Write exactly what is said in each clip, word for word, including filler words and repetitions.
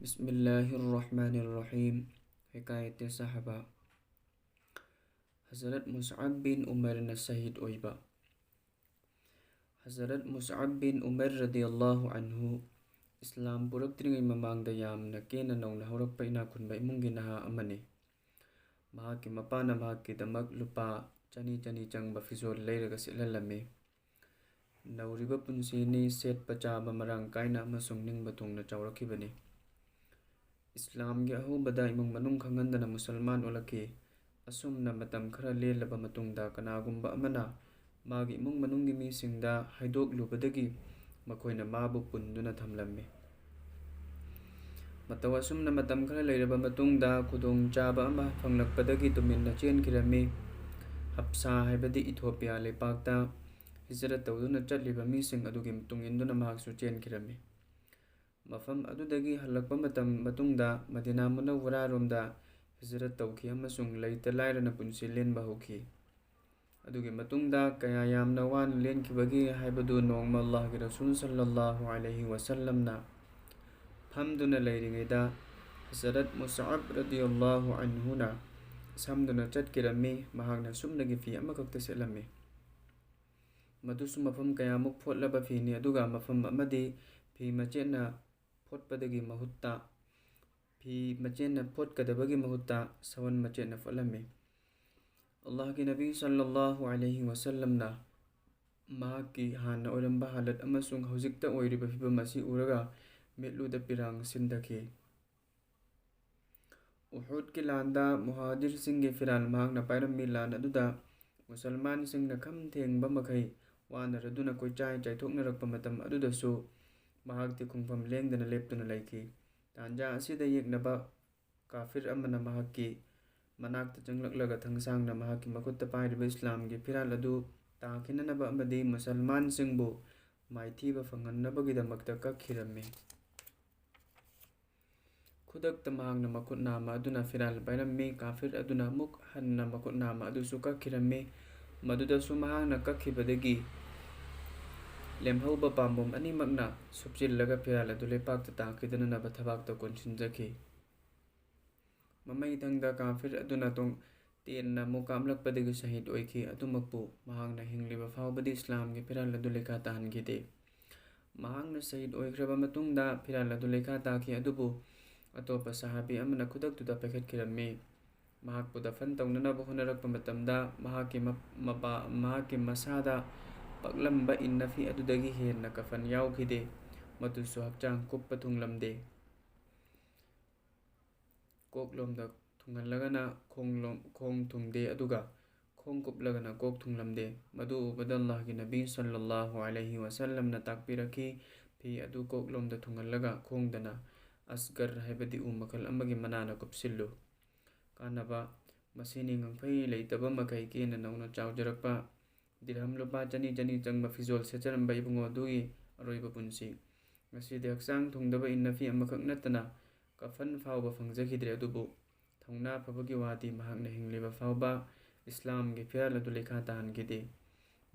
ꯕꯤꯁꯃꯤꯜꯂꯥꯍꯤꯔ ꯔꯍꯃꯥꯅꯤꯔ ꯔꯍꯤꯝ꯫ ꯍꯤꯀꯥꯌꯠ-ꯏ-ꯁꯍꯥꯕꯥ꯫ ꯍꯖꯔꯠ ꯃꯨꯁꯑꯕ ꯕꯤꯟ ꯎꯃꯔꯅ ꯁꯍꯤꯗ ꯑꯣꯏꯕ꯫ ꯍꯖꯔꯠ ꯃꯨꯁꯑꯕ ꯕꯤꯟ ꯎꯃꯔ ꯔꯗꯤꯌꯜꯂꯥꯍꯨ ꯑꯟꯍꯨ ꯏꯁꯂꯥꯝ ꯄꯨꯔꯛꯇ꯭ꯔꯤꯉꯩ ꯃꯃꯥꯡꯗ ꯌꯥꯝꯅ ꯀꯦꯟꯅ ꯅꯧꯅ ꯍꯧꯔꯛꯄ ꯏꯅꯥꯛ ꯈꯨꯟꯕ ꯏꯃꯨꯡꯒꯤ ꯅꯍꯥ ꯑꯃꯅꯤ꯫ ꯃꯍꯥꯛꯀꯤ ꯃꯄꯥꯅ ꯃꯍꯥꯛꯀꯤꯗꯃꯛ ꯂꯨꯄꯥ ꯆꯅꯤ ꯆꯅꯤ ꯆꯪꯕ ꯐꯤꯖꯣꯜ ꯂꯩꯔꯒ ꯁꯦꯠꯍꯜꯂꯝꯃꯤ꯫ ꯅꯧꯔꯤꯕ ꯄꯨꯟꯁꯤꯅꯤ, ꯁꯦꯠꯄ ꯆꯥꯕ ꯃꯔꯥꯡ ꯀꯥꯏꯅ ꯑꯃꯁꯨꯡ ꯅꯤꯡꯕ ꯊꯨꯡꯅ ꯆꯥꯎꯔꯛꯈꯤꯕꯅꯤ꯫ ꯏꯁꯂꯥꯝꯒꯤ ꯑꯍꯧꯕꯗ ꯏꯃꯨꯡ ꯃꯅꯨꯡ ꯈꯪꯍꯟꯗꯅ ꯃꯨꯁꯜꯃꯥꯟ ꯑꯣꯜꯂꯛꯈꯤ꯫ ꯑꯁꯨꯝꯅ ꯃꯇꯝ ꯈꯔ ꯂꯦꯜꯂꯕ ꯃꯇꯨꯡꯗ ꯀꯅꯥꯒꯨꯝꯕ ꯑꯃꯅ ꯃꯥꯒꯤ ꯏꯃꯨꯡ ꯃꯅꯨꯡꯒꯤ ꯃꯤꯁꯤꯡꯗ ꯍꯥꯏꯗꯣꯛꯂꯨꯕꯗꯒꯤ ꯃꯈꯣꯏꯅ ꯃꯥꯕꯨ ꯄꯨꯟꯗꯨꯅ ꯊꯝꯂꯝꯃꯤ꯫ ꯃꯇꯧ ꯑꯁꯨꯝꯅ ꯃꯇꯝ ꯈꯔ ꯂꯩꯔꯕ ꯃꯇꯨꯡꯗ ꯈꯨꯗꯣꯡꯆꯥꯕ ꯑꯃ ꯐꯪꯂꯛꯄꯗꯒꯤ ꯇꯨꯃꯤꯟꯅ ꯆꯦꯟꯈꯤꯔꯝꯃꯤ꯫ ꯍꯞꯁꯥ ꯍꯥꯏꯕꯗꯤ ꯏꯊꯣꯄꯤꯌꯥ ꯂꯩꯄꯥꯛꯇ ꯍꯤꯖꯔꯠ ꯇꯧꯗꯨꯅ ꯆꯠꯂꯤꯕ ꯃꯤꯁꯤꯡ ꯑꯗꯨꯒꯤ ꯃꯇꯨꯡ ꯏꯟꯗꯨꯅ ꯃꯍꯥꯛꯁꯨ ꯆꯦꯟꯈꯤꯔꯝꯃꯤ꯫ ꯃꯐꯝ ꯑꯗꯨꯗꯒꯤ ꯍꯜꯂꯛꯄ ꯃꯇꯝ ꯃꯇꯨꯡꯗ ꯃꯗꯤꯅꯥ ꯃꯨꯅꯧꯋꯔꯥꯔꯣꯝꯗ ꯍꯤꯖꯔꯠ ꯇꯧꯈꯤ ꯑꯃꯁꯨꯡ ꯂꯩꯇ ꯂꯥꯏꯔꯅ ꯄꯨꯟꯁꯤ ꯂꯦꯟꯕ ꯍꯧꯈꯤ꯫ ꯑꯗꯨꯒꯤ ꯃꯇꯨꯡꯗ ꯀꯌꯥ ꯌꯥꯝꯅ ꯋꯥꯅ ꯂꯦꯟꯈꯤꯕꯒꯦ ꯍꯥꯏꯕꯗꯨ ꯅꯣꯡꯃ ꯑꯜꯂꯥꯍꯒꯤ ꯔꯁꯨꯜ ꯁꯜꯂꯜꯂꯥꯍꯨ ꯑꯂꯩꯍꯤ ꯋꯁꯜꯂꯝꯅ ꯐꯝꯗꯨꯅ ꯂꯩꯔꯤꯉꯩꯗ ꯍꯖꯔꯠ ꯃꯨꯁꯑꯕ ꯔꯗꯤꯌꯜꯂꯥꯍꯨ ꯑꯟꯍꯨꯅ ꯁꯝꯗꯨꯅ ꯆꯠꯈꯤꯔꯝꯃꯤ꯫ ꯃꯍꯥꯛꯅ ꯁꯨꯞꯅꯒꯤ ꯐꯤ ꯑꯃꯈꯛꯇ ꯁꯦꯠꯂꯝꯃꯤ꯫ ꯃꯗꯨꯁꯨ ꯃꯐꯝ ꯀꯌꯥꯃꯨꯛ ꯐꯣꯠꯂꯕ ꯐꯤꯅꯤ, ꯑꯗꯨꯒ ꯃꯐꯝ ꯑꯃꯗꯤ ꯐꯤ ꯃꯆꯦꯠꯅ ꯐꯣꯠꯄꯗꯒꯤ ꯃꯍꯨꯠꯇ, ꯐꯤ ꯃꯆꯦꯠꯅ ꯐꯣꯠꯀꯗꯕꯒꯤ ꯃꯍꯨꯠꯇ ꯁꯋꯟ ꯃꯆꯦꯠꯅ ꯐꯣꯠꯂꯝꯃꯤ꯫ ꯑꯜꯂꯥꯍꯒꯤ ꯅꯕꯤ ꯁꯜꯂꯜꯂꯥꯍꯨ ꯑꯂꯩꯍꯤ ꯋꯁꯜꯂꯝꯅ ꯃꯍꯥꯛꯀꯤ ꯍꯥꯟꯅ ꯑꯣꯏꯔꯝꯕ ꯍꯥꯂꯠ ꯑꯃꯁꯨꯡ ꯍꯧꯖꯤꯛꯇ ꯑꯣꯏꯔꯤꯕ ꯐꯤꯕꯝ ꯑꯁꯤ ꯎꯔꯒ ꯃꯤꯠꯂꯨꯗ ꯄꯤꯔꯥꯡ ꯁꯤꯟꯊꯈꯤ꯫ ꯎꯍꯨꯗꯀꯤ ꯂꯥꯟꯗ ꯃꯨꯍꯥꯖꯤꯔꯁꯤꯡꯒꯤ ꯐꯤꯔꯥꯜ ꯃꯍꯥꯛꯅ ꯄꯥꯏꯔꯝꯃꯤ꯫ ꯂꯥꯟ ꯑꯗꯨꯗ ꯃꯨꯁꯜꯃꯥꯟꯁꯤꯡꯅ ꯈꯝ ꯊꯦꯡꯕ ꯃꯈꯩ ꯋꯥꯅꯔꯗꯨꯅ ꯀꯣꯏꯆꯥꯏ ꯆꯥꯏꯊꯣꯛꯅꯔꯛꯄ ꯃꯇꯝ ꯑꯗꯨꯗꯁꯨ ꯃꯍꯥꯛꯇꯤ ꯈꯣꯡꯐꯝ ꯂꯦꯡꯗꯅ ꯂꯦꯞꯇꯨꯅ ꯂꯩꯈꯤ꯫ ꯇꯥꯟꯖꯥ ꯑꯁꯤꯗ ꯌꯦꯛꯅꯕ ꯀꯥꯐꯤꯔ ꯑꯃꯅ ꯃꯍꯥꯛꯀꯤ ꯃꯅꯥꯛꯇ ꯆꯪꯂꯛꯂꯒ ꯊꯪꯁꯥꯡꯅ ꯃꯍꯥꯛꯀꯤ ꯃꯈꯨꯠꯇ ꯄꯥꯏꯔꯤꯕ ꯏꯁꯂꯥꯝꯒꯤ ꯐꯤꯔꯥꯜ ꯑꯗꯨ ꯇꯥꯈꯤꯅꯅꯕ ꯑꯃꯗꯤ ꯃꯨꯁꯜꯃꯥꯟꯁꯤꯡꯕꯨ ꯃꯥꯏꯊꯤꯕ ꯐꯪꯍꯟꯅꯕꯒꯤꯗꯃꯛꯇ ꯀꯛꯈꯤꯔꯝꯃꯤ꯫ ꯈꯨꯗꯛꯇ ꯃꯍꯥꯛꯅ ꯃꯈꯨꯠ ꯅꯥꯝꯃ ꯑꯗꯨꯅ ꯐꯤꯔꯥꯜ ꯄꯥꯏꯔꯝꯃꯤ꯫ ꯀꯥꯐꯤꯔ ꯑꯗꯨꯅ ꯑꯃꯨꯛ ꯍꯟꯅ ꯃꯈꯨꯠ ꯅꯥꯝꯃ ꯑꯗꯨꯁꯨ ꯀꯛꯈꯤꯔꯝꯃꯤ꯫ ꯃꯗꯨꯗꯁꯨ ꯃꯍꯥꯛꯅ ꯀꯛꯈꯤꯕꯗꯒꯤ ꯂꯦꯝꯍꯧꯕ ꯄꯥꯝꯕꯣꯝ ꯑꯅꯤꯃꯛꯅ ꯁꯨꯞꯆꯤꯜꯂꯒ ꯐꯤꯔꯥꯜ ꯑꯗꯨ ꯂꯩꯄꯥꯛꯇ ꯇꯥꯈꯤꯗꯅꯅꯕ ꯊꯕꯥꯛꯇ ꯀꯣꯟꯁꯤꯟꯖꯈꯤ꯫ ꯃꯃꯩꯊꯪꯗ ꯀꯥꯐꯤꯔ ꯑꯗꯨꯅ ꯇꯣꯡ-, ꯇꯦꯟꯅ ꯑꯃꯨꯛ ꯀꯥꯞꯂꯛꯄꯗꯒꯤ ꯁꯍꯤꯗ ꯑꯣꯏꯈꯤ꯫ ꯑꯗꯨꯃꯛꯄꯨ ꯃꯍꯥꯛꯅ ꯍꯤꯡꯂꯤꯕ ꯐꯥꯎꯕꯗꯤ ꯏꯁꯂꯥꯝꯒꯤ ꯐꯤꯔꯥꯜ ꯑꯗꯨ ꯂꯩꯈꯥ ꯇꯥꯍꯟꯈꯤꯗꯦ꯫ ꯃꯍꯥꯛꯅ ꯁꯍꯤꯗ ꯑꯣꯏꯈ꯭ꯔꯕ ꯃꯇꯨꯡꯗ ꯐꯤꯔꯥꯜ ꯑꯗꯨ ꯂꯩꯈꯥ ꯇꯥꯈꯤ, ꯑꯗꯨꯕꯨ ꯑꯇꯣꯞꯄ ꯁꯍꯥꯕꯤ ꯑꯃꯅ ꯈꯨꯗꯛꯇꯨꯗ ꯄꯥꯏꯈꯠꯈꯤꯔꯝꯃꯤ꯫ ꯃꯍꯥꯛꯄꯨ ꯗꯐꯟ ꯇꯧꯅꯅꯕ ꯍꯣꯠꯅꯔꯛꯄ ꯃꯇꯝꯗ ꯃꯍꯥꯛꯀꯤ ꯃ-, ꯃꯄꯥ-, ꯃꯍꯥꯛꯀꯤ ꯃꯁꯥꯗ ꯄꯛꯂꯝꯕ ꯏꯟꯅꯐꯤ ꯑꯗꯨꯗꯒꯤ ꯍꯦꯟꯅ ꯀꯐꯟ ꯌꯥꯎꯈꯤꯗꯦ꯫ ꯃꯗꯨꯁꯨ ꯍꯛꯆꯥꯡ ꯀꯨꯞꯄ ꯊꯨꯡꯂꯝꯗꯦ꯫ ꯀꯣꯛꯂꯣꯝꯗ ꯊꯨꯡꯍꯜꯂꯒꯅ ꯈꯣꯡꯂꯣꯝ-, ꯈꯣꯡ ꯊꯨꯡꯗꯦ, ꯑꯗꯨꯒ ꯈꯣꯡ ꯀꯨꯞꯂꯒꯅ ꯀꯣꯛ ꯊꯨꯡꯂꯝꯗꯦ꯫ ꯃꯗꯨ ꯎꯕꯗ ꯑꯜꯂꯥꯍꯒꯤ ꯅꯕꯤ ꯁꯜꯂꯜꯂꯥꯍꯨ ꯑꯂꯩꯍꯤ ꯋꯥꯁꯜꯂꯝꯅ ꯇꯥꯛꯄꯤꯔꯛꯈꯤ, ꯐꯤ ꯑꯗꯨ ꯀꯣꯛꯂꯣꯝꯗ ꯊꯨꯡꯍꯜꯂꯒ ꯈꯣꯡꯗꯅ ꯑꯁꯒꯔ ꯍꯥꯏꯕꯗꯤ ꯎ ꯃꯈꯜ ꯑꯃꯒꯤ ꯃꯅꯥꯅ ꯀꯨꯞꯁꯤꯜꯂꯨ꯫ ꯀꯥꯟꯅꯕ: ꯃꯁꯤꯅꯤ ꯉꯪꯐꯩ ꯂꯩꯇꯕ ꯃꯈꯩ ꯀꯦꯅ ꯅꯧꯅ ꯆꯥꯎꯖꯔꯛꯄ, ꯗꯤꯔꯍꯝ ꯂꯨꯄꯥ ꯆꯅꯤ ꯆꯅꯤ ꯆꯪꯕ ꯐꯤꯖꯣꯜ ꯁꯦꯠꯆꯔꯝꯕ ꯏꯕꯨꯡꯉꯣ ꯑꯗꯨꯒꯤ ꯑꯔꯣꯏꯕ ꯄꯨꯟꯁꯤ꯫ ꯉꯁꯤꯗꯤ ꯍꯛꯆꯥꯡ ꯊꯨꯡꯗꯕ ꯏꯟꯅꯐꯤ ꯑꯃꯈꯛ ꯅꯠꯇꯅ ꯀꯐꯟ ꯐꯥꯎꯕ ꯐꯪꯖꯈꯤꯗ꯭ꯔꯦ, ꯑꯗꯨꯕꯨ ꯊꯧꯅꯥ ꯐꯕꯒꯤ ꯋꯥꯗꯤ ꯃꯍꯥꯛꯅ ꯍꯤꯡꯂꯤꯕ ꯐꯥꯎꯕ ꯏꯁꯂꯥꯝꯒꯤ ꯐꯤꯔꯥꯜ ꯑꯗꯨ ꯂꯩꯈꯥ ꯇꯥꯍꯟꯈꯤꯗꯦ꯫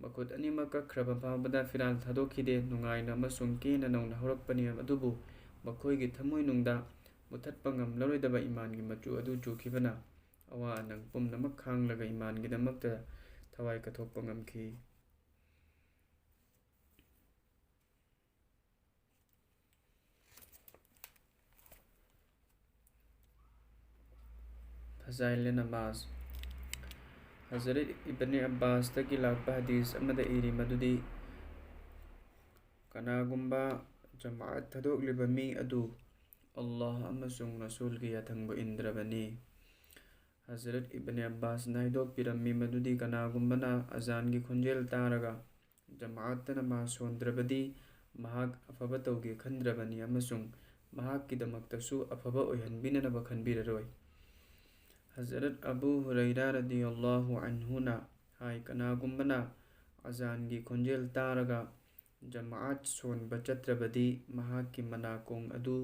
ꯃꯈꯨꯠ ꯑꯅꯤꯃꯛ ꯀꯛꯈ꯭ꯔꯕ ꯐꯥꯎꯕꯗ ꯐꯤꯔꯥꯜ ꯊꯥꯗꯣꯛꯈꯤꯗꯦ꯫ ꯅꯨꯡꯉꯥꯏꯅ ꯑꯃꯁꯨꯡ ꯀꯦꯅ ꯅꯧꯅ ꯍꯧꯔꯛꯄꯅꯤ, ꯑꯗꯨꯕꯨ ꯃꯈꯣꯏꯒꯤ ꯊꯃꯣꯏꯅꯨꯡꯗ ꯃꯨꯊꯠꯄ ꯉꯝꯂꯔꯣꯏꯗꯕ ꯏꯃꯥꯟꯒꯤ ꯃꯆꯨ ꯑꯗꯨ ꯆꯨꯈꯤꯕꯅ ꯑꯋꯥ ꯑꯅꯪ ꯄꯨꯝꯅꯃꯛ ꯈꯥꯡꯂꯒ ꯏꯃꯥꯟꯒꯤꯗꯃꯛꯇ ꯊꯋꯥꯏ ꯀꯠꯊꯣꯛꯄ ꯉꯝꯈꯤ꯫ ꯐꯖꯥꯏꯂꯦ ꯅꯃꯥꯖ꯫ ꯍꯖꯔꯠ ꯏꯕꯅꯤ ꯑꯕꯥꯁꯇꯒꯤ ꯂꯥꯛꯄ ꯍꯗꯤꯁ ꯑꯃꯗ ꯏꯔꯤ ꯃꯗꯨꯗꯤ, ꯀꯅꯥꯒꯨꯝꯕ ꯖꯃꯥꯑꯠ ꯊꯥꯗꯣꯛꯂꯤꯕ ꯃꯤ ꯑꯗꯨ ꯑꯜꯂꯥꯍ ꯑꯃꯁꯨꯡ ꯔꯁꯨꯜꯒꯤ ꯌꯥꯊꯪꯕꯨ ꯏꯟꯗ꯭ꯔꯕꯅꯤ꯫ ꯍꯖꯔꯠ ꯏꯕꯅꯤ ꯑꯕꯥꯁꯅ ꯍꯥꯏꯗꯣꯛꯄꯤꯔꯝꯃꯤ ꯃꯗꯨꯗꯤ ꯀꯅꯥꯒꯨꯝꯕꯅ ꯑꯖꯥꯟꯒꯤ ꯈꯣꯟꯖꯦꯜ ꯇꯥꯔꯒ ꯖꯃꯥꯑꯠꯇ ꯅꯃꯥꯖ ꯁꯣꯟꯗ꯭ꯔꯕꯗꯤ ꯃꯍꯥꯛ ꯑꯐꯕ ꯇꯧꯒꯦ ꯈꯟꯗ꯭ꯔꯕꯅꯤ ꯑꯃꯁꯨꯡ ꯃꯍꯥꯛꯀꯤꯗꯃꯛꯇꯁꯨ ꯑꯐꯕ ꯑꯣꯏꯍꯟꯕꯤꯅꯅꯕ ꯈꯟꯕꯤꯔꯔꯣꯏ꯫ ꯍꯖꯔꯠ ꯑꯕꯨ ꯍꯨꯔꯩꯔꯥ ꯔꯗꯤꯌꯜꯂꯥꯍꯨ ꯑꯟꯍꯨꯅ ꯍꯥꯏ, ꯀꯅꯥꯒꯨꯝꯕꯅ ꯑꯖꯥꯟꯒꯤ ꯈꯣꯟꯖꯦꯜ ꯇꯥꯔꯒ ꯖꯃꯥꯑꯠ ꯁꯣꯟꯕ ꯆꯠꯇ꯭ꯔꯕꯗꯤ ꯃꯍꯥꯛꯀꯤ ꯃꯅꯥꯀꯣꯡ ꯑꯗꯨ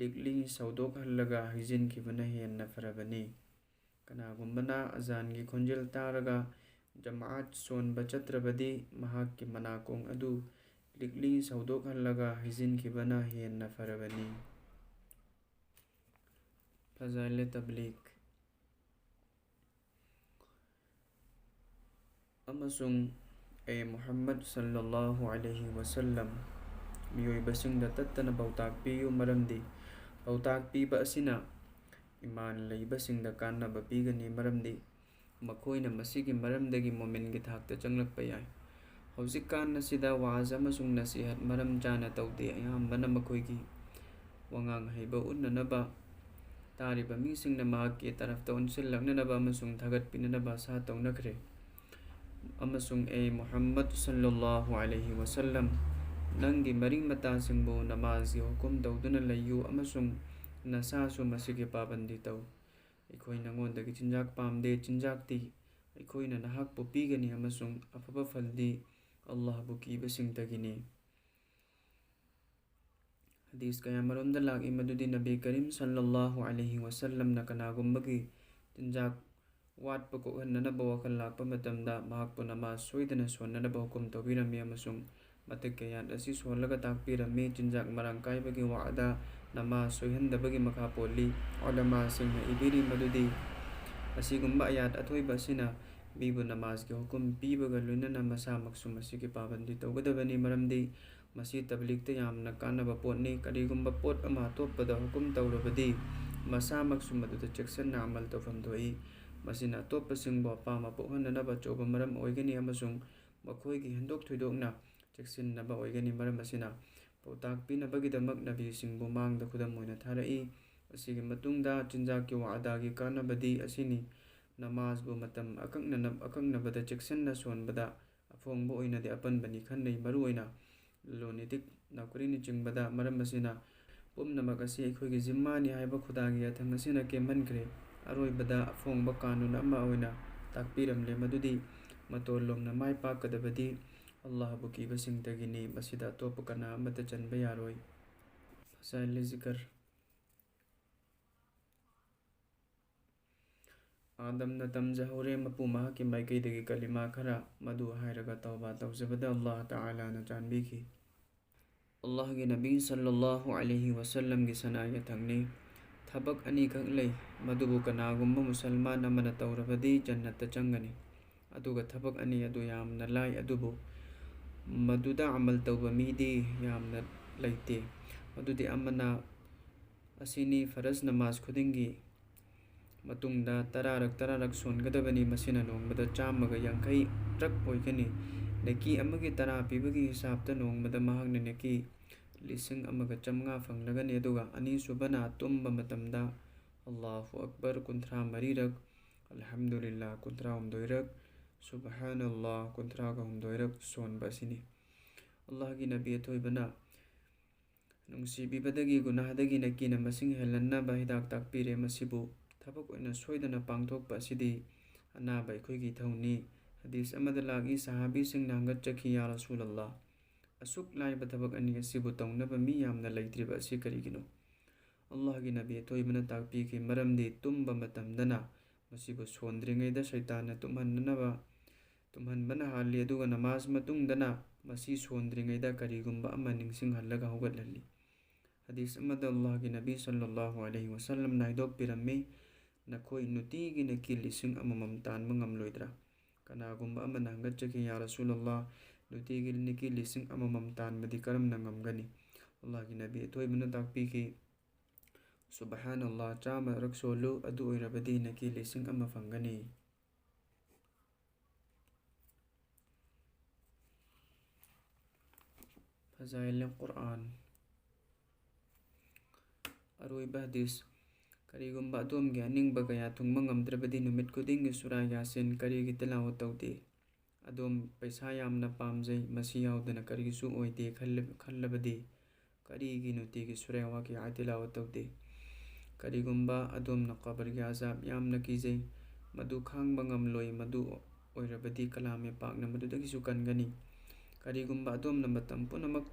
ꯂꯤꯛꯂꯤ ꯁꯧꯗꯣꯛꯍꯜꯂꯒ ꯍꯩꯖꯤꯟꯈꯤꯕꯅ ꯍꯦꯟꯅ ꯐꯔꯕꯅꯤ꯫ ꯀꯅꯥꯒꯨꯝꯕꯅ ꯑꯖꯥꯟꯒꯤ ꯈꯣꯟꯖꯦꯜ ꯇꯥꯔꯒ ꯖꯃꯥꯑꯠ ꯁꯣꯟꯕ ꯆꯠꯇ꯭ꯔꯕꯗꯤ ꯃꯍꯥꯛꯀꯤ ꯃꯅꯥꯀꯣꯡ ꯑꯗꯨ ꯂꯤꯛꯂꯤ ꯁꯧꯗꯣꯛꯍꯜꯂꯒ ꯍꯩꯖꯤꯟꯈꯤꯕꯅ ꯍꯦꯟꯅ ꯐꯔꯕꯅꯤ꯫ ꯐꯖꯥꯏꯂꯦ ꯇꯕ꯭ꯂꯤꯒ꯫ ꯑꯃꯁꯨꯡ ꯑꯦ ꯃꯨꯍꯝꯃꯗ ꯁꯜꯂꯜꯂꯥꯍꯨ ꯑꯂꯩꯍꯤ ꯋꯁꯜꯂꯝ, ꯃꯤꯑꯣꯏꯕꯁꯤꯡꯗ ꯇꯠꯇꯅ ꯄꯥꯎꯇꯥꯛ ꯄꯤꯌꯨ, ꯃꯔꯝꯗꯤ ꯄꯥꯎꯇꯥꯛ ꯄꯤꯕ ꯑꯁꯤꯅ ꯏꯃꯥꯟ ꯂꯩꯕꯁꯤꯡꯗ ꯀꯥꯟꯅꯕ ꯄꯤꯒꯅꯤ, ꯃꯔꯝꯗꯤ ꯃꯈꯣꯏꯅ ꯃꯁꯤꯒꯤ ꯃꯔꯝꯗꯒꯤ ꯃꯣꯃꯤꯟꯒꯤ ꯊꯥꯛꯇ ꯆꯪꯂꯛꯄ ꯌꯥꯏ꯫ ꯍꯧꯖꯤꯛꯀꯥꯟ ꯑꯁꯤꯗ ꯋꯥꯖ ꯑꯃꯁꯨꯡ ꯅꯁꯤꯍꯠ ꯃꯔꯝ ꯆꯥꯅ ꯇꯧꯗꯦ꯫ ꯑꯌꯥꯝꯕꯅ ꯃꯈꯣꯏꯒꯤ ꯋꯥꯉꯥꯡ ꯍꯩꯕ ꯎꯠꯅꯅꯕ, ꯇꯥꯔꯤꯕ ꯃꯤꯁꯤꯡꯅ ꯃꯍꯥꯛꯀꯤ ꯇꯔꯐꯇ ꯑꯣꯟꯁꯤꯜꯂꯛꯅꯅꯕ ꯑꯃꯁꯨꯡ ꯊꯥꯒꯠꯄꯤꯅꯅꯕ ꯑꯁꯥ ꯇꯧꯅꯈ꯭ꯔꯦ꯫ ꯑꯃꯁꯨꯡ ꯑꯦ ꯃꯨꯍꯝꯃꯗ ꯁꯜꯂꯜꯂꯥꯍꯨ ꯑꯂꯩꯍꯤ ꯋꯁꯜꯂꯝ, ꯅꯪꯒꯤ ꯃꯔꯤ ꯃꯇꯥꯁꯤꯡꯕꯨ ꯅꯃꯥꯖꯒꯤ ꯍꯨꯀꯨꯝ ꯇꯧꯗꯨꯅ ꯂꯩꯌꯨ ꯑꯃꯁꯨꯡ ꯅꯁꯥꯁꯨ ꯃꯁꯤꯒꯤ ꯄꯥꯕꯟꯗꯤ ꯇꯧ꯫ ꯑꯩꯈꯣꯏ ꯅꯉꯣꯟꯗꯒꯤ ꯆꯤꯟꯖꯥꯛ ꯄꯥꯝꯗꯦ꯫ ꯆꯤꯟꯖꯥꯛꯇꯤ ꯑꯩꯈꯣꯏꯅ ꯅꯍꯥꯛꯄꯨ ꯄꯤꯒꯅꯤ ꯑꯃꯁꯨꯡ ꯑꯐꯕ ꯐꯜꯗꯤ ꯑꯜꯂꯥꯍꯕꯨ ꯀꯤꯕꯁꯤꯡꯗꯒꯤꯅꯤ꯫ ꯍꯗꯤꯁ ꯀꯌꯥꯃꯔꯣꯝꯗ ꯂꯥꯛꯏ ꯃꯗꯨꯗꯤ ꯅꯕꯤ ꯀꯔꯤꯝ ꯁꯜꯂꯜꯂꯥꯍꯨ ꯑꯂꯩꯍꯤ ꯋꯁꯜꯂꯝꯅ ꯀꯅꯥꯒꯨꯝꯕꯒꯤ ꯆꯤꯟꯖꯥꯛ ꯋꯥꯠꯄ ꯀꯣꯛꯍꯟꯅꯅꯕ ꯋꯥꯈꯜ ꯂꯥꯛꯄ ꯃꯇꯝꯗ ꯃꯍꯥꯛꯄꯨ ꯅꯃꯥꯖ ꯁꯣꯏꯗꯅ ꯁꯣꯟꯅꯅꯕ ꯍꯨꯀꯨꯝ ꯇꯧꯕꯤꯔꯝꯃꯤ ꯑꯃꯁꯨꯡ ꯃꯇꯤꯛ ꯀꯌꯥꯠ ꯑꯁꯤ ꯁꯣꯜꯂꯒ ꯇꯥꯛꯄꯤꯔꯝꯃꯤ꯫ ꯆꯤꯟꯖꯥꯛ ꯃꯔꯥꯡ ꯀꯥꯏꯕꯒꯤ ꯋꯥꯗ ꯅꯃꯥꯖ ꯁꯣꯏꯍꯟꯗꯕꯒꯤ ꯃꯈꯥ ꯄꯣꯜꯂꯤ꯫ ꯎꯂꯃꯥꯁꯤꯡꯅ ꯏꯕꯤꯔꯤ ꯃꯗꯨꯗꯤ ꯑꯁꯤꯒꯨꯝꯕ ꯑꯌꯥꯠ ꯑꯊꯣꯏꯕ ꯑꯁꯤꯅ ꯃꯤꯕꯨ ꯅꯃꯥꯖꯒꯤ ꯍꯨꯀꯨꯝ ꯄꯤꯕꯒ ꯂꯣꯏꯅꯅ ꯃꯁꯥꯃꯛꯁꯨ ꯃꯁꯤꯒꯤ ꯄꯥꯕꯟꯗꯤ ꯇꯧꯒꯗꯕꯅꯤ, ꯃꯔꯝꯗꯤ ꯃꯁꯤ ꯇꯕ꯭ꯂꯤꯒꯇ ꯌꯥꯝꯅ ꯀꯥꯟꯅꯕ ꯄꯣꯠꯅꯤ꯫ ꯀꯔꯤꯒꯨꯝꯕ ꯄꯣꯠ ꯑꯃ ꯑꯇꯣꯞꯄꯗ ꯍꯨꯀꯨꯝ ꯇꯧꯔꯕꯗꯤ ꯃꯁꯥꯃꯛꯁꯨ ꯃꯗꯨꯗ ꯆꯦꯛꯁꯤꯟꯅ ꯑꯃꯜ ꯇꯧꯐꯝ ꯊꯣꯛꯏ꯫ ꯃꯁꯤꯅ ꯑꯇꯣꯞꯄꯁꯤꯡꯕꯨ ꯑꯄꯥꯝꯕ ꯄꯣꯛꯍꯟꯅꯅꯕ ꯑꯆꯧꯕ ꯃꯔꯝ ꯑꯣꯏꯒꯅꯤ ꯑꯃꯁꯨꯡ ꯃꯈꯣꯏꯒꯤ ꯍꯦꯟꯗꯣꯛ ꯊꯣꯏꯗꯣꯛꯅ ꯆꯦꯛꯁꯤꯟꯅꯕ ꯑꯣꯏꯒꯅꯤ꯫ ꯃꯔꯝ ꯑꯁꯤꯅ ꯄꯥꯎꯇꯥꯛ ꯄꯤꯅꯕꯒꯤꯗꯃꯛ ꯅꯕꯤꯁꯤꯡꯕꯨ ꯃꯥꯡꯗ ꯈꯨꯗꯝ ꯑꯣꯏꯅ ꯊꯥꯔꯛꯏ꯫ ꯑꯁꯤꯒꯤ ꯃꯇꯨꯡꯗ ꯆꯤꯟꯖꯥꯛꯀꯤ ꯋꯥꯗꯥꯒꯤ ꯀꯥꯟꯅꯕꯗꯤ ꯑꯁꯤꯅꯤ: ꯅꯃꯥꯖꯕꯨ ꯃꯇꯝ ꯑꯀꯛꯅꯅ-, ꯑꯀꯛꯅꯕꯗ ꯆꯦꯛꯁꯤꯟꯅ ꯁꯣꯟꯕꯗ ꯑꯐꯣꯡꯕ ꯑꯣꯏꯅꯗꯤ ꯑꯄꯟꯕꯅꯤ ꯈꯟꯅꯩ꯫ ꯃꯔꯨꯑꯣꯏꯅ ꯂꯂꯣꯟ ꯏꯇꯤꯛ, ꯅꯧꯀꯔꯤꯅꯆꯤꯡꯕꯗ꯫ ꯃꯔꯝ ꯑꯁꯤꯅ ꯄꯨꯝꯅꯃꯛ ꯑꯁꯤ ꯑꯩꯈꯣꯏꯒꯤ ꯖꯤꯝꯃꯥꯅꯤ ꯍꯥꯏꯕ ꯈꯨꯗꯥꯒꯤ ꯌꯥꯊꯪ ꯑꯁꯤꯅ ꯀꯦꯝꯍꯟꯈ꯭ꯔꯦ꯫ ꯑꯔꯣꯏꯕꯗ ꯑꯐꯣꯡꯕ ꯀꯥꯅꯨꯟ ꯑꯃ ꯑꯣꯏꯅ ꯇꯥꯛꯄꯤꯔꯝꯂꯦ ꯃꯗꯨꯗꯤ ꯃꯇꯣꯟ ꯂꯣꯝꯅ ꯃꯥꯏ ꯄꯥꯛꯀꯗꯕꯗꯤ ꯑꯜꯂꯥꯍꯕꯨ ꯀꯤꯕꯁꯤꯡꯗꯒꯤꯅꯤ꯫ ꯃꯁꯤꯗ ꯑꯇꯣꯞꯄ ꯀꯅꯥ ꯑꯃꯠꯇ ꯆꯟꯕ ꯌꯥꯔꯣꯏ꯫ ꯐꯖꯥꯏꯂꯦ ꯖꯤꯀꯔ꯫ ꯑꯥꯗꯝꯅ ꯇꯝꯖꯍꯧꯔꯦ ꯃꯄꯨ ꯃꯍꯥꯛꯀꯤ ꯃꯥꯏꯀꯩꯗꯒꯤ ꯀꯂꯤꯃꯥ ꯈꯔ, ꯃꯗꯨ ꯍꯥꯏꯔꯒ ꯇꯧꯕ ꯇꯧꯖꯕꯗ ꯑꯜꯂꯥꯍ ꯇꯥꯂꯥꯅ ꯆꯥꯟꯕꯤꯈꯤ꯫ ꯑꯜꯂꯥꯍꯒꯤ ꯅꯕꯤ ꯁꯜꯂꯜꯂꯥꯍꯨ ꯑꯂꯩꯍꯤ ꯋꯁꯜꯂꯝꯒꯤ ꯁꯅꯥ ꯌꯥꯊꯪꯅꯤ꯫ ꯊꯕꯛ ꯑꯅꯤꯈꯛ ꯂꯩ, ꯃꯗꯨꯕꯨ ꯀꯅꯥꯒꯨꯝꯕ ꯃꯨꯁꯜꯃꯥꯟ ꯑꯃꯅ ꯇꯧꯔꯕꯗꯤ ꯖꯟꯅꯠꯇ ꯆꯪꯒꯅꯤ꯫ ꯑꯗꯨꯒ ꯊꯕꯛ ꯑꯅꯤ ꯑꯗꯨ ꯌꯥꯝꯅ ꯂꯥꯏ, ꯑꯗꯨꯕꯨ ꯃꯗꯨꯗ ꯑꯃꯜ ꯇꯧꯕ ꯃꯤꯗꯤ ꯌꯥꯝꯅ ꯂꯩꯇꯦ꯫ ꯃꯗꯨꯗꯤ ꯑꯃꯅ ꯑꯁꯤꯅꯤ: ꯐꯔꯖ ꯅꯃꯥꯖ ꯈꯨꯗꯤꯡꯒꯤ ꯃꯇꯨꯡꯗ ꯇꯔꯥꯔꯛ ꯇꯔꯥꯔꯛ ꯁꯣꯟꯒꯗꯕꯅꯤ꯫ ꯃꯁꯤꯅ ꯅꯣꯡꯃꯗ ꯆꯥꯝꯃꯒ ꯌꯥꯡꯈꯩ ꯔꯛ ꯑꯣꯏꯒꯅꯤ꯫ ꯅꯦꯀꯤ ꯑꯃꯒꯤ ꯇꯔꯥ ꯄꯤꯕꯒꯤ ꯍꯤꯁꯥꯕꯇ ꯅꯣꯡꯃꯗ ꯃꯍꯥꯛꯅ ꯅꯦꯀꯤ ꯂꯤꯁꯤꯡ ꯑꯃꯒ ꯆꯥꯝꯃꯉꯥ ꯐꯪꯂꯒꯅꯤ꯫ ꯑꯗꯨꯒ ꯑꯅꯤꯁꯨꯕꯅ ꯇꯨꯝꯕ ꯃꯇꯝꯗ ꯑꯜꯂꯥꯍꯨ ꯑꯛꯕꯔ ꯀꯨꯟꯊ꯭ꯔꯥ ꯃꯔꯤꯔꯛ, ꯑꯜꯍꯝꯗꯨꯂꯤꯜꯂꯥ ꯀꯨꯟꯊ꯭ꯔꯥ ꯍꯨꯝꯗꯣꯏꯔꯛ, ꯁꯨꯕꯍꯥꯅꯜꯂꯥ ꯀꯨꯟꯊ꯭ꯔꯥꯒ ꯍꯨꯝꯗꯣꯏꯔꯛ ꯁꯣꯟꯕ ꯑꯁꯤꯅꯤ꯫ ꯑꯜꯂꯥꯍꯒꯤ ꯅꯕꯤ ꯑꯊꯣꯏꯕꯅ ꯅꯨꯡꯁꯤꯕꯤꯕꯗꯒꯤ ꯒꯨꯅꯥꯍꯗꯒꯤ ꯅꯦꯀꯤꯅ ꯃꯁꯤꯡ ꯍꯦꯜꯍꯟꯅꯕ ꯍꯤꯗꯥꯛ ꯇꯥꯛꯄꯤꯔꯦ꯫ ꯃꯁꯤꯕꯨ ꯊꯕꯛ ꯑꯣꯏꯅ ꯁꯣꯏꯗꯅ ꯄꯥꯡꯊꯣꯛꯄ ꯑꯁꯤꯗꯤ ꯑꯅꯥꯕ ꯑꯩꯈꯣꯏꯒꯤ ꯏꯊꯧꯅꯤ꯫ ꯍꯗꯤꯁ ꯑꯃꯗ ꯂꯥꯛꯏ, ꯁꯍꯥꯕꯤꯁꯤꯡꯅ ꯍꯪꯒꯠꯆꯈꯤ, "ꯌꯥ ꯔꯁꯨꯂꯜꯂꯥꯍ, ꯑꯁꯨꯛ ꯂꯥꯏꯕ ꯊꯕꯛ ꯑꯅꯤ ꯑꯁꯤꯕꯨ ꯇꯧꯅꯕ ꯃꯤ ꯌꯥꯝꯅ ꯂꯩꯇ꯭ꯔꯤꯕ ꯑꯁꯤ ꯀꯔꯤꯒꯤꯅꯣ?" ꯑꯜꯂꯥꯍꯒꯤ ꯅꯕꯤ ꯑꯊꯣꯏꯕꯅ ꯇꯥꯛꯄꯤꯈꯤ, ꯃꯔꯝꯗꯤ ꯇꯨꯝꯕ ꯃꯇꯝꯗꯅ ꯃꯁꯤꯕꯨ ꯁꯣꯟꯗ꯭ꯔꯤꯉꯩꯗ ꯁꯩꯇꯥꯟꯅ ꯇꯨꯝꯍꯟꯅꯅꯕ ꯇꯨꯝꯍꯟꯕꯅ ꯍꯥꯜꯂꯤ, ꯑꯗꯨꯒ ꯅꯃꯥꯖ ꯃꯇꯨꯡꯗꯅ ꯃꯁꯤ ꯁꯣꯟꯗ꯭ꯔꯤꯉꯩꯗ ꯀꯔꯤꯒꯨꯝꯕ ꯑꯃ ꯅꯤꯡꯁꯤꯡꯍꯜꯂꯒ ꯍꯧꯒꯠꯍꯜꯂꯤ꯫ ꯍꯗꯤꯁ ꯑꯃꯗ ꯑꯜꯂꯥꯍꯒꯤ ꯅꯕꯤ ꯁꯜꯂꯜꯂꯥꯍꯨ ꯑꯂꯩꯍꯤ ꯋꯁꯜꯂꯝꯅ ꯍꯥꯏꯗꯣꯛꯄꯤꯔꯝꯃꯤ, "ꯅꯈꯣꯏ ꯅꯨꯡꯇꯤꯒꯤ ꯅꯦꯀꯤ ꯂꯤꯁꯤꯡ ꯑꯃꯃꯝ ꯇꯥꯟꯕ ꯉꯝꯂꯣꯏꯗ꯭ꯔꯥ?" ꯀꯅꯥꯒꯨꯝꯕ ꯑꯃꯅ ꯍꯪꯒꯠꯆꯈꯤ, "ꯌꯥ ꯔꯁꯨꯂꯜꯂꯥꯍ, ꯅꯨꯡꯇꯤꯒꯤ ꯅꯦꯀꯤ ꯂꯤꯁꯤꯡ ꯑꯃꯃꯝ ꯇꯥꯟꯕꯗꯤ ꯀꯔꯝꯅ ꯉꯝꯒꯅꯤ?" ꯑꯜꯂꯥꯍꯒꯤ ꯅꯕꯤ ꯑꯊꯣꯏꯕꯅ ꯇꯥꯛꯄꯤꯈꯤ, "ꯁꯨꯕꯍꯥꯅꯜꯂꯥꯍ ꯆꯥꯝꯃꯔꯛ ꯁꯣꯜꯂꯨ, ꯑꯗꯨ ꯑꯣꯏꯔꯕꯗꯤ ꯅꯦꯀꯤ ꯂꯤꯁꯤꯡ ꯑꯃ ꯐꯪꯒꯅꯤ"꯫ ꯐꯖꯥꯏꯜ ꯀꯨꯔꯑꯥꯟ꯫ ꯑꯔꯣꯏꯕ ꯍꯗꯤꯁ: ꯀꯔꯤꯒꯨꯝꯕ ꯑꯗꯣꯝꯒꯤ ꯑꯅꯤꯡꯕ ꯀꯌꯥ ꯊꯨꯡꯕ ꯉꯝꯗ꯭ꯔꯕꯗꯤ ꯅꯨꯃꯤꯠ ꯈꯨꯗꯤꯡꯒꯤ ꯁꯨꯔꯥ ꯌꯥꯁꯤꯟ ꯀꯔꯤꯒꯤ ꯇꯤꯂꯥꯋꯠ ꯇꯧꯗꯦ? ꯑꯗꯣꯝ ꯄꯩꯁꯥ ꯌꯥꯝꯅ ꯄꯥꯝꯖꯩ, ꯃꯁꯤ ꯌꯥꯎꯗꯅ ꯀꯔꯤꯁꯨ ꯑꯣꯏꯗꯦ ꯈꯜꯂ-, ꯈꯜꯂꯕꯗꯤ ꯀꯔꯤꯒꯤ ꯅꯨꯡꯇꯤꯒꯤ ꯁꯨꯔꯥ ꯋꯥꯀꯤꯌꯥ ꯇꯤꯂꯥꯋꯠ ꯇꯧꯗꯦ? ꯀꯔꯤꯒꯨꯝꯕ ꯑꯗꯣꯝꯅ ꯀꯕꯔꯒꯤ ꯑꯖꯥꯕ ꯌꯥꯝꯅ ꯀꯤꯖꯩ, ꯃꯗꯨ ꯈꯥꯡꯕ ꯉꯝꯂꯣꯏ, ꯃꯗꯨ ꯑꯣꯏꯔꯕꯗꯤ ꯀꯂꯥꯃꯦ ꯄꯥꯛꯅ ꯃꯗꯨꯗꯒꯤꯁꯨ ꯀꯟꯒꯅꯤ꯫ ꯀꯔꯤꯒꯨꯝꯕ ꯑꯗꯣꯝꯅ ꯃꯇꯝ ꯄꯨꯝꯅꯃꯛ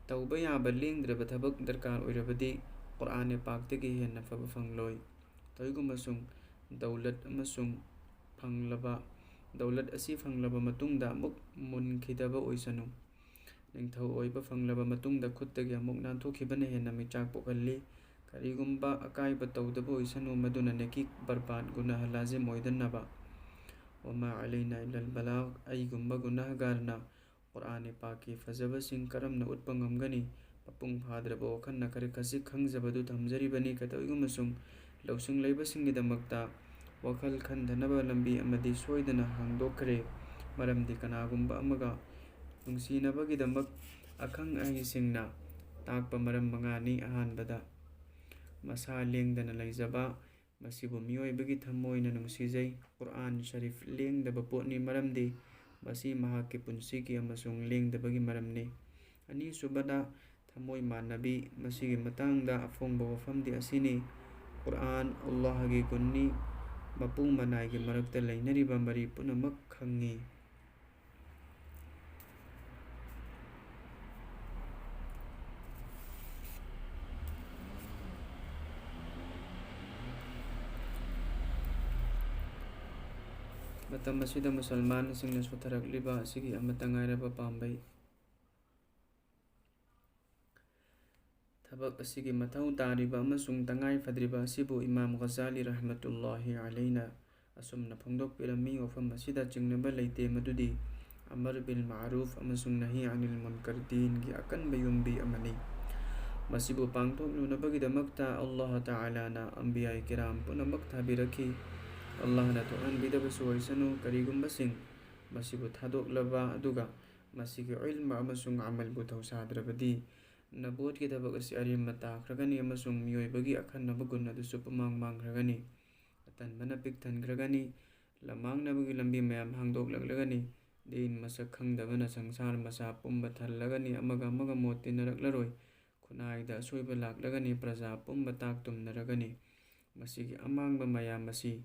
ꯇꯧꯕ ꯌꯥꯕ ꯂꯦꯡꯗ꯭ꯔꯕ ꯊꯕꯛ ꯗꯔꯀꯥꯔ ꯑꯣꯏꯔꯕꯗꯤ ꯀꯨꯔꯑꯥꯟ ꯄꯥꯛꯇꯒꯤ ꯍꯦꯟꯅ ꯐꯕ ꯐꯪꯂꯣꯏ꯫ ꯇꯧꯏꯒꯨꯝꯕꯁꯨꯡ ꯗꯧꯂꯠ ꯑꯃꯁꯨꯡ ꯐꯪꯂꯕ, ꯗꯧꯂꯠ ꯑꯁꯤ ꯐꯪꯂꯕ ꯃꯇꯨꯡꯗ ꯑꯃꯨꯛ ꯃꯨꯟꯈꯤꯗꯕ ꯑꯣꯏꯁꯅꯨ꯫ ꯅꯤꯡꯊꯧ ꯑꯣꯏꯕ ꯐꯪꯂꯕ ꯃꯇꯨꯡꯗ ꯈꯨꯠꯇꯒꯤ ꯑꯃꯨꯛ ꯅꯥꯟꯊꯣꯛꯈꯤꯕꯅ ꯍꯦꯟꯅ ꯃꯤꯆꯥꯛ ꯄꯣꯛꯍꯜꯂꯤ꯫ ꯀꯔꯤꯒꯨꯝꯕ ꯑꯀꯥꯏꯕ ꯇꯧꯗꯕ ꯑꯣꯏꯁꯅꯨ, ꯃꯗꯨꯅ ꯅꯦꯀꯤ ꯕꯔꯕꯥꯗ, ꯒꯨꯅꯥꯍ ꯂꯥꯖꯤꯝ ꯑꯣꯏꯗꯅꯕ꯫ ꯋꯃꯥ ꯑꯂꯩꯅꯥ ꯏꯜꯂꯜ ꯕꯂꯥꯒ, ꯑꯩꯒꯨꯝꯕ ꯒꯨꯅꯥꯍꯒꯥꯔꯅ ꯀꯨꯔꯥꯟ ꯄꯥꯛꯀꯤ ꯐꯖꯕꯁꯤꯡ ꯀꯔꯝꯅ ꯎꯠꯄ ꯉꯝꯒꯅꯤ? ꯃꯄꯨꯡ ꯐꯥꯗ꯭ꯔꯕ ꯋꯥꯈꯜꯅ ꯈꯔ ꯈꯖꯤꯛ ꯈꯪꯖꯕꯗꯨ ꯊꯝꯖꯔꯤꯕꯅꯤ꯫ ꯀꯩꯗꯧꯉꯩꯗꯁꯨ ꯂꯧꯁꯤꯡ ꯂꯩꯕꯁꯤꯡꯒꯤꯗꯃꯛꯇ ꯋꯥꯈꯜ ꯈꯟꯊꯅꯕ ꯂꯝꯕꯤ ꯑꯃꯗꯤ ꯁꯣꯏꯗꯅ ꯍꯥꯡꯗꯣꯛꯈ꯭ꯔꯦ꯫ ꯃꯔꯝꯗꯤ ꯀꯅꯥꯒꯨꯝꯕ ꯑꯃꯒ ꯅꯨꯡꯁꯤꯅꯕꯒꯤꯗꯃꯛ ꯑꯈꯪ ꯑꯍꯩꯁꯤꯡꯅ ꯇꯥꯛꯄ ꯃꯔꯝ ꯃꯉꯥꯅꯤ꯫ ꯑꯍꯥꯟꯕꯗ, ꯃꯁꯥ ꯂꯦꯡꯗꯅ ꯂꯩꯖꯕ꯫ ꯃꯁꯤꯕꯨ ꯃꯤꯑꯣꯏꯕꯒꯤ ꯊꯃꯣꯏꯅ ꯅꯨꯡꯁꯤꯖꯩ꯫ ꯀꯨꯔꯥꯟ ꯁꯔꯤꯐ ꯂꯦꯡꯗꯕ ꯄꯣꯠꯅꯤ, ꯃꯔꯝꯗꯤ ꯃꯁꯤ ꯃꯍꯥꯛꯀꯤ ꯄꯨꯟꯁꯤꯒꯤ ꯑꯃꯁꯨꯡ ꯂꯦꯡꯗꯕꯒꯤ ꯃꯔꯝꯅꯤ꯫ ꯑꯅꯤꯁꯨꯕꯗ, ꯊꯃꯣꯏ ꯃꯥꯟꯅꯕꯤ꯫ ꯃꯁꯤꯒꯤ ꯃꯇꯥꯡꯗ ꯑꯐꯣꯡꯕ ꯋꯥꯐꯝꯗꯤ ꯑꯁꯤꯅꯤ: ꯀꯨꯔꯥꯟ ꯑꯜꯂꯥꯍꯒꯤ ꯒꯨꯟꯅꯤ, ꯃꯄꯨ ꯃꯅꯥꯏꯒꯤ ꯃꯔꯛꯇ ꯂꯩꯅꯔꯤꯕ ꯃꯔꯤ ꯄꯨꯝꯅꯃꯛ ꯈꯪꯉꯤ꯫ ꯃꯇꯝ ꯑꯁꯤꯗ ꯃꯨꯁꯜꯃꯥꯟꯁꯤꯡꯅ ꯁꯣꯊꯔꯛꯂꯤꯕ ꯑꯁꯤꯒꯤ ꯑꯃꯠꯇ ꯉꯥꯏꯔꯕ ꯄꯥꯝꯕꯩ ꯊꯕꯛ ꯑꯁꯤꯒꯤ ꯃꯊꯧ ꯇꯥꯔꯤꯕ ꯑꯃꯁꯨꯡ ꯇꯉꯥꯏ ꯐꯗ꯭ꯔꯤꯕ ꯑꯁꯤꯕꯨ ꯏꯃꯥꯝ ꯒꯖꯥꯂꯤ ꯔꯍꯃꯇꯨꯜꯂꯥꯍꯤ ꯑꯂꯩꯅ ꯑꯁꯨꯝꯅ ꯐꯣꯡꯗꯣꯛꯄꯤꯔꯝꯃꯤ: ꯋꯥꯐꯝ ꯑꯁꯤꯗ ꯆꯤꯡꯅꯕ ꯂꯩꯇꯦ ꯃꯗꯨꯗꯤ ꯑꯃꯔ ꯕꯤꯜ ꯃꯥꯔꯨꯐ ꯑꯃꯁꯨꯡ ꯅꯍꯤ ꯑꯅꯤꯜ ꯃꯨꯟꯀꯔ ꯗꯤꯟꯒꯤ ꯑꯀꯟꯕ ꯌꯨꯝꯕꯤ ꯑꯃꯅꯤ꯫ ꯃꯁꯤꯕꯨ ꯄꯥꯡꯊꯣꯛꯅꯅꯕꯒꯤꯗꯃꯛꯇ ꯑꯜꯂꯥꯍ ꯇꯥꯂꯥꯅ ꯑꯝꯕꯤꯌꯥꯏ ꯀꯤꯔꯥꯝ ꯄꯨꯝꯅꯃꯛ ꯊꯥꯕꯤꯔꯛꯈꯤ꯫ ꯑꯜꯂꯥꯍꯅ ꯊꯣꯛꯍꯟꯕꯤꯗꯕꯁꯨ ꯑꯣꯏꯁꯅꯨ, ꯀꯔꯤꯒꯨꯝꯕꯁꯤꯡ ꯃꯁꯤꯕꯨ ꯊꯥꯗꯣꯛꯂꯕ ꯑꯗꯨꯒ ꯃꯁꯤꯒꯤ ꯏꯜꯃ ꯑꯃꯁꯨꯡ ꯑꯃꯜꯕꯨ ꯊꯧꯁꯥꯗ꯭ꯔꯕꯗꯤ, ꯅꯕꯨꯋꯠꯀꯤ ꯊꯕꯛ ꯑꯁꯤ ꯑꯔꯦꯝꯕ ꯇꯥꯈ꯭ꯔꯒꯅꯤ ꯑꯃꯁꯨꯡ ꯃꯤꯑꯣꯏꯕꯒꯤ ꯑꯈꯟꯅꯕ ꯒꯨꯟ ꯑꯗꯨꯁꯨ ꯄꯨꯝꯃꯥꯡ ꯃꯥꯡꯈ꯭ꯔꯒꯅꯤ꯫ ꯑꯇꯟꯕꯅ ꯄꯤꯛ ꯊꯟꯈ꯭ꯔꯒꯅꯤ꯫ ꯂꯝꯃꯥꯡꯅꯕꯒꯤ ꯂꯝꯕꯤ ꯃꯌꯥꯝ ꯍꯥꯡꯗꯣꯛꯂꯛꯂꯒꯅꯤ꯫ ꯗꯤꯟ ꯃꯁꯛ ꯈꯪꯗꯕꯅ ꯁꯪꯁꯥꯔ ꯃꯆꯥ ꯄꯨꯝꯕ ꯊꯜꯂꯒꯅꯤ꯫ ꯑꯃꯒ ꯑꯃꯒ ꯃꯣꯠ ꯇꯤꯟꯅꯔꯛꯂꯔꯣꯏ꯫ ꯈꯨꯟꯅꯥꯏꯗ ꯑꯁꯣꯏꯕ ꯂꯥꯛꯂꯒꯅꯤ꯫ ꯄ꯭ꯔꯖꯥ ꯄꯨꯝꯕ ꯇꯥꯛ ꯇꯨꯝꯅꯔꯒꯅꯤ꯫ ꯃꯁꯤꯒꯤ ꯑꯃꯥꯡꯕ ꯃꯌꯥꯝ ꯑꯁꯤ